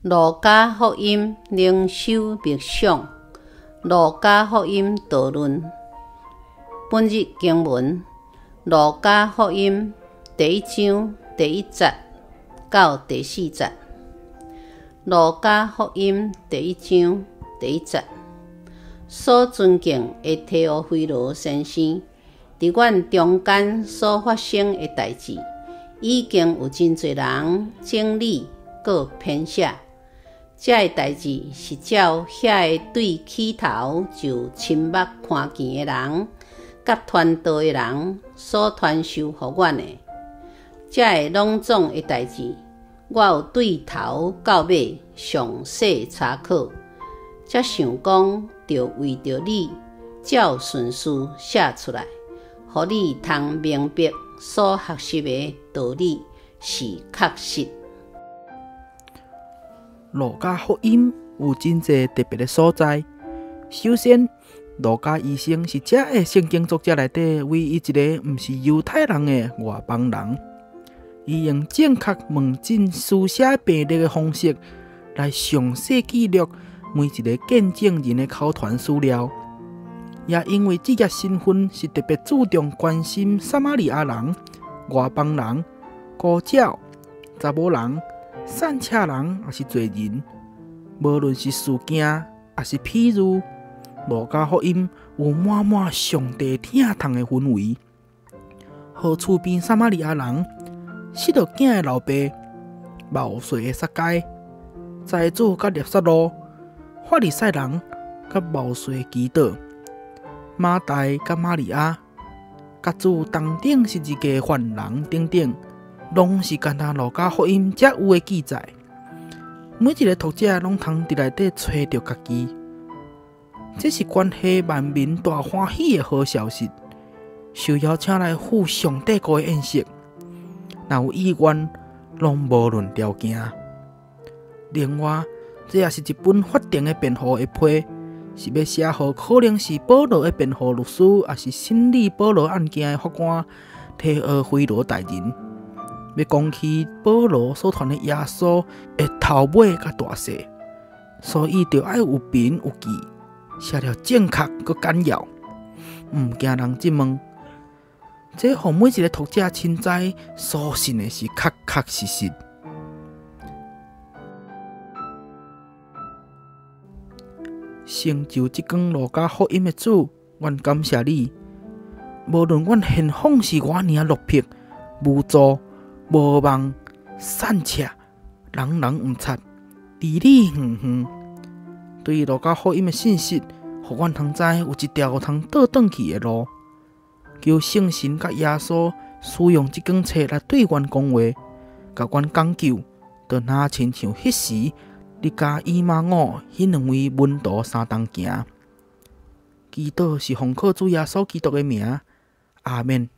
路加福音靈修默想，路加福音導論。本日經文：路加福音第一章第一節到第四節。路加福音第一章第一節。所尊敬的提俄斐羅先生，佇阮中間所發生的代誌，已經有真濟人整理閣編寫。這个代誌是照遐个對起頭就親目看見的人，佮傳道的人所傳授予阮的。這个攏總的代誌，我有對頭到尾詳細查考，才想講著為著你，照順序寫出來，予你通明白所學習的道理是確實。路加福音有真濟特別的所在。首先，路加醫生是這个聖經作者內底唯一一个毋是猶太人的外邦人。伊用正確問診書寫病歷的方式來詳細記錄每一个見證人的口傳史料。也因為職業身份是特別注重關心撒瑪利亞人、外邦人、孤鳥、查某人、散赤人，抑是罪人，無論是事件，抑是譬喻，路加福音有滿滿上帝疼痛的氛圍。河厝邊撒瑪利亞人，失落囝的老爸，謀稅的撒該，財主佮辣撒魯，法利賽人佮謀稅的祈禱，馬大佮瑪利亞，佮主同釘十字架的犯人等等，攏是干焦路加福音才有的記載。每一个讀者攏通佇內底揣著家己。這是關係萬民大歡喜的好消息，受邀請來赴上帝國的宴席。若有意願，攏無論條件。另外，這也是一本法定的辯護的批，是欲寫予可能是保羅的辯護律師，抑是審理保羅案件的法官提俄斐羅大人，欲講起保羅所傳的耶穌的頭尾佮大細，所以著愛有憑有據，寫了正確閣簡要，毋驚人質問。這予每一个讀者親知所信的是確確實實。成就這卷路加福音的主，阮感謝你。無論阮現況是偌爾仔落魄、無助、無望、散赤、人人毋察、離你遠遠，對路加福音的信息，予阮通知有一條通倒轉去的路。求聖神佮耶穌使用這卷冊來對阮講話，共阮講究，就若親像彼時你佮以馬忤彼兩位門徒相同行。祈禱是奉靠主耶穌基督的名，阿免。